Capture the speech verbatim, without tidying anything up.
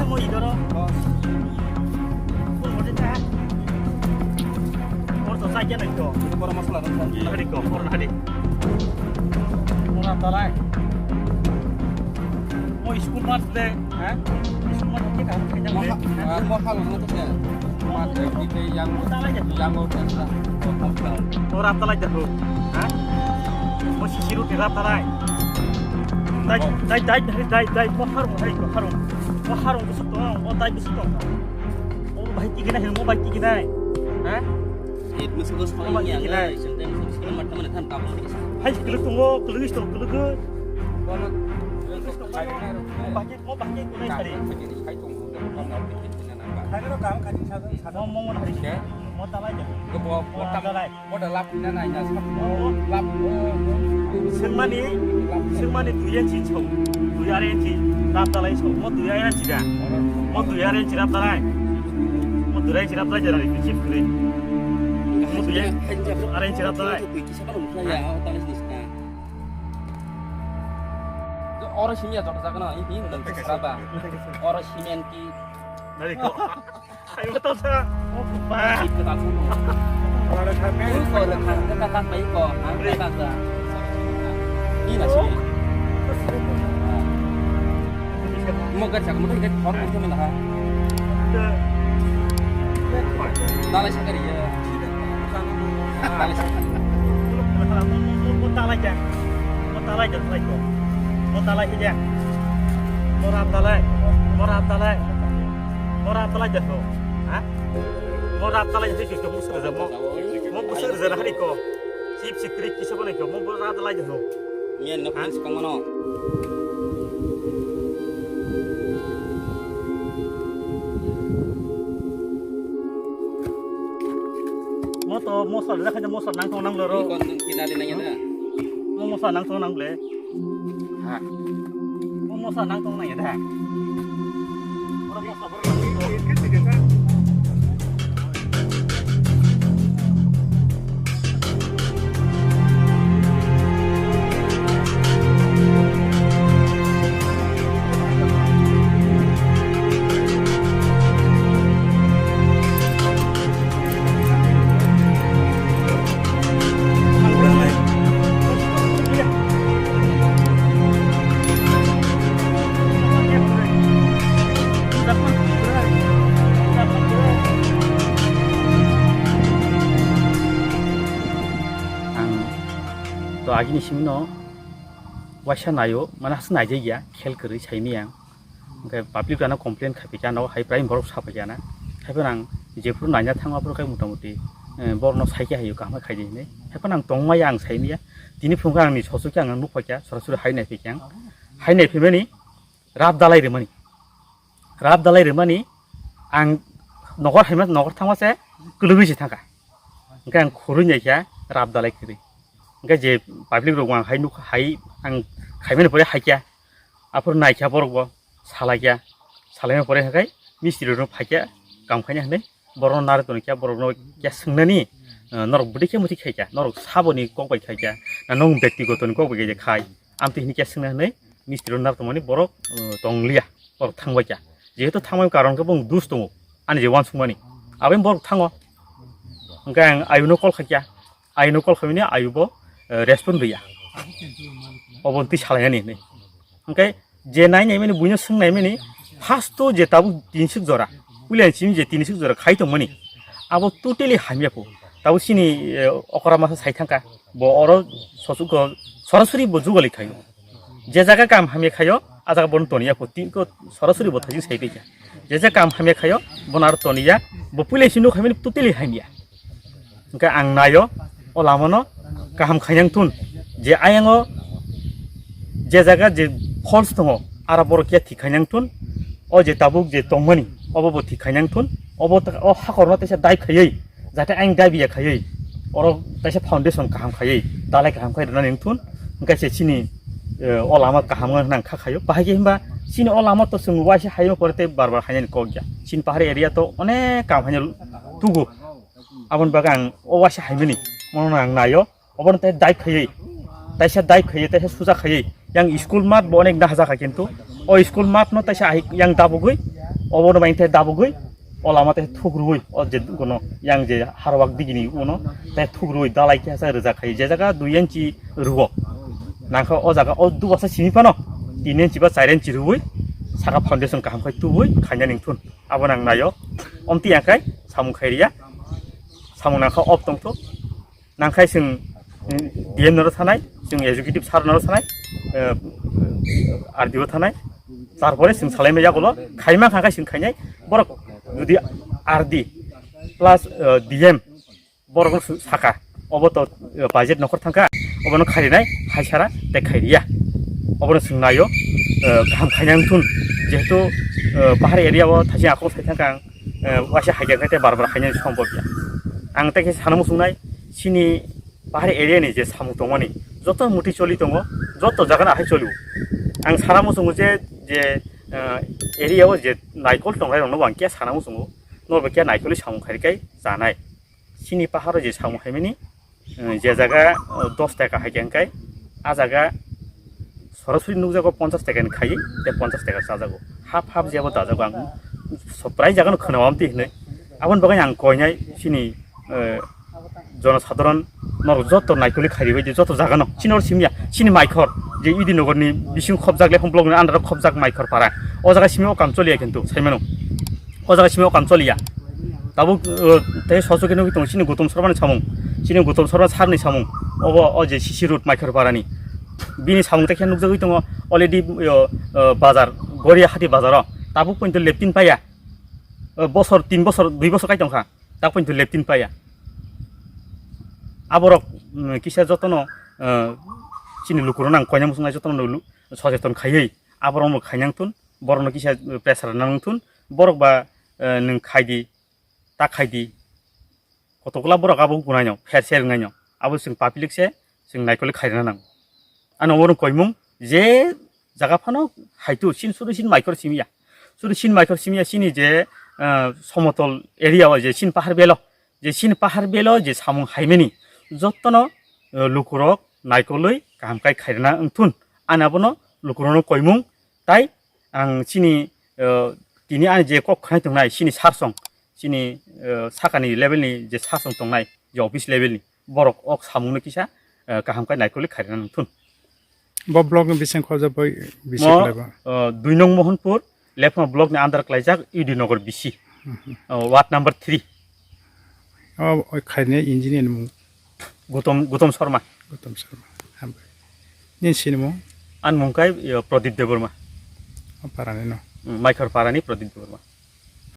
Mo idoro. Mo mote ta. Mo to sa kya nai to. Goro masala rang sa. Hari ko, mo hari. Mo na talai. Mo school mat le, ha? School mat ke kam ke jang le. Mo ha, mo ha lo mo to ya. Mat ke ke yang, yang mo ta. Mo ha lo. Mo rap talai jago. Ha? Mo sisi roti rap talai. Dai, dai, dai, dai, dai, dai. Mo harung, hari ko harung. Mo harung busuk tong, mo dai busuk tong. Mo bai tigi nai, mo bai tigi nai. Ha? Mo bai tigi nai. Hai, kelu tungo, kelu isto, kelu ke. Mo bai, mo bai tigi nai sari. Mo, mo, mo, hari. Mo talai jago. Mo talai. Mo da lap na nai na sa. Lap, eh, sengmani, lap. Sengmani dui inch song, dui arai inch rap dalai song. Mo dui arai inch da. Mo dui arai inch rap dalai. Mo dui arai inch rap dalai jara ni chip kri. Mo dui arai inch rap dalai. Kisa ba nung ya, o tani sini sini. Oro sini ya jota jaga na, ini nang kisa ba. Oro sini anki. Dari ko. Ayo, to sa. Oh, ba. Ito ta puno. Ora kami. Iko, iko, iko, iko, iko. Ang kata sa. Ini nasi. Mo kerja kamu tuh ini orang itu mana? Dalai sakari ya. Dalai sakari. Mo talai ja. Mo talai ja, talai ko. Mo talai ja. Mo rap dalai. Mo rap dalai. Mo rap dalai ja ho. Ha? Mo rap talai jasi chuk chuk busur jamo. Mo busur jana hari ko. Sip sikrik kisa bole ko. Mo rap talai jano. Mian no kan sikang mano. Mo to mosor jana kanya mosor nang tong nang loro. Mo mosor nang tong nang le. Ha. Mo mosa nang tong nai da. Oro mosa borok nang tong. Ang to agini simino waisa naio, mana se naijak ya, khel kwrwi saimiyang. Hwnkhe public rano complain khai phaikha, ano hai prai borok sa phaikha na. Haiphano ang jephuru naina thangma phuru khe motamuti, eh, borokno saikhe haio kaham khe khaidi hinwi. Haiphano ang tongmaya ang saimaya. Tini phunukhe angni sochukhe ang nukphaikha, sorasori hai naiphaikha ang. Hai naiphimani rap dalai rwmani. Rap dalai rwmani ang nokor haima nokor thangma se kwlwgwi se thangkha. Hwnkhe ang khurui naikha rap dalai kwrwi. Hwnkhe je public rok ang hai nuk hai ang khaimani pore haikha. Aphuru naikha borok bo. Salaikya, salaima pore hakai mistri rok phaikya, kam khaina hinwi borokno narwk tonikya, borokno kya swngnani, eh, norok bwdwi khe muithi khaikya, norok saboni kok bai khaikya, na nwng bektigoto ni kok bai khe khai, amtwi hinwi kya swngna hinwi mistri rok narwk tongmani borok, eh, tongliya, borok thangbaikya. Jehetu thangmani karon khe bong dus tongo, ani je uansukmani, aboni borok thango. Hwnkhe ang ayuno call khaikya, ayuno call khaimani ayu bo, eh, respond rwya, obo twi salainani hinwi. Hwnkhe je nai naimani buino swng naimani first o je tabuk tinsuk jora, puila ni simi je tinsuk jora khai tongmani abo totally hamya pho. Tabuk chini, eh, okra masa sai thangkha bo oro sochuk ko sorasori bo jugali khaio. Je jaga kam hamya khaio a jaga bono toniya pho tin ko sorasori bo thajin sai phaikha. Je je kam hamya khaio bono aro toniya bo puila simi nuk hamya totally hamya. Hwnkhe ang naio, o lamano kaham khainang thun, je ayango je jaga je false tongo, aro borok khe thik khainang thun, o je tabuk je tongmani, obo bo thik khainang thun, obo ta-, o hakorno teisa dai khaiwi, jate ayang dai biya khaiwi, oro teisa foundation kaham khaiwi, dalai kaham khai rwnani wng thun, hwnkhe se chini, eh, o lama kaham wngna kha khaio, bahai khe himba chini o lama to chwng waisa haino pore tei bar bar hainani kok ya, chini pahari area to onek kam haino tugo. Aboni bagwi ang o waisa haimani, mono ang naio, obono tei dive khaiwi, taisa dive khaiwi, taisa suja khaiwi, yang school mat bo onek dahajak kha kintu, o school mat no taisa hai yang dabugwi, Obono bai tei dabugwi o lama tei thukrui o je kono yang je harwak digini uno tei thukrui dalai khe sa rwjak khai je jaga dui inchi rwo. Nangkha o jaga o dubasa simi phano tin inchi ba char inchi rwi saka foundation kaham khai tubui khaina ningthun. Abo nang nayo omti yang khai samung khai riya. Samung nangkha op tongthok. Nangkhai chwng, mm, D M noro thanai, chwng executive sir noro thanai, eh, R D O thanai. Tarpore chwng salaimai yagulo khaima kha khai chwng khainai. Borok jodi R D plus, eh, D M borok no saka, obo to, eh, budget nokhor thangkha, obono khairinai, haisara tei khairiya. Obono chwng naio, eh, kaham khaina wngthun, jehetu, eh, pahar area o thaising akhong sai thangkha ang, eh, waisa haikhe khe tei bar bar khaina sombhob ya. Ang tei khe sana muchungnai, chini pahar area ni je samung tongmani, joto muti choli tongo, joto jaga no ahai choli o. Ang sana muchungo je, je, eh, area o je naikol tongnai rok no bo ang khe sana muchungo, norok bo khe naikolwi samung khai khe chanai. Chini pahar o je samung haimani, eh, je jaga, eh, dos taka hai khe hwnkhe, a jaga sorasori nukjago ponchas taka ni khai, tei ponchas taka chajago. Hap hap jebo dajago ang. So, prai jaga no khwna amtwi hinwi. Aboni bagwi ang koinai chini, eh, jonosadharon norok joto naikoli khairi bai di joto jaga no. Chini or simya, chini maikhor, je Idinogor ni bising khobjak, Lephang block ni under o khobjak maikhor para. O jaga simi o kam choliya kintu, saimano. O jaga simi o kam choliya. Tabuk, uh, tei sochokhe nugwi tongo chini Gautam Sarma ni samung. Chini Gautam Sarma sir ni samung. Obo o je C C road Maikhor Para ni. Bini samung tei khe nukjagwi tongo already, uh, uh, bazar, Goria Hati bazar o. Tabuk pointo leptin paiya. Uh, bosor, tin bosor, dui bosor kai tongkha. Tabuk pointo leptin paiya. Aborok, um, kisa jotono, uh, chini lukurok nang koina muchungnai jotono lu-, socheton khaiwi. Aborok no khainang thun. Borok no kisa pressure nang thun. Borok ba, uh, nwng khai di. Ta khai di. Kotokla borok abo wngnai no, pher ser wngnai no. Abo chwng public se, chwng naikoli khairina nango. Ano oro koimung je jaga phano haitu, sin suru sin maikhor simiya. Suru sin maikhor simiya sini je, ah, somotol area o je sin pahar belo, je sin pahar belo je samung haimani jottono, ah, lukurok naikolwi kaham kai khairina wngthun. Ani abono lukurokno koimung tai ang chini, ah, tini ani je kok khnai tongnai chini sarsong, chini, eh, sakani level ni je sasong tongnai, je office level ni, borok ok samung no kisa, eh, kaham kai naikoli khairina nang thun. Bo block ni bising khobjak bai bisi mo, khlai ba? Eh, dui nong Mohanpur, Lephang block ni under klaijak U D Nagar bisi. Mhm. Eh, ward number three. O, o khairni engineer ni mung? Gautam, Gautam Sharma. Gautam Sharma. Hambai. Nini sinimo? An mung kai, eh, Pradip Debbarma. O parani no? Mm, Maikhor parani Pradip Debbarma.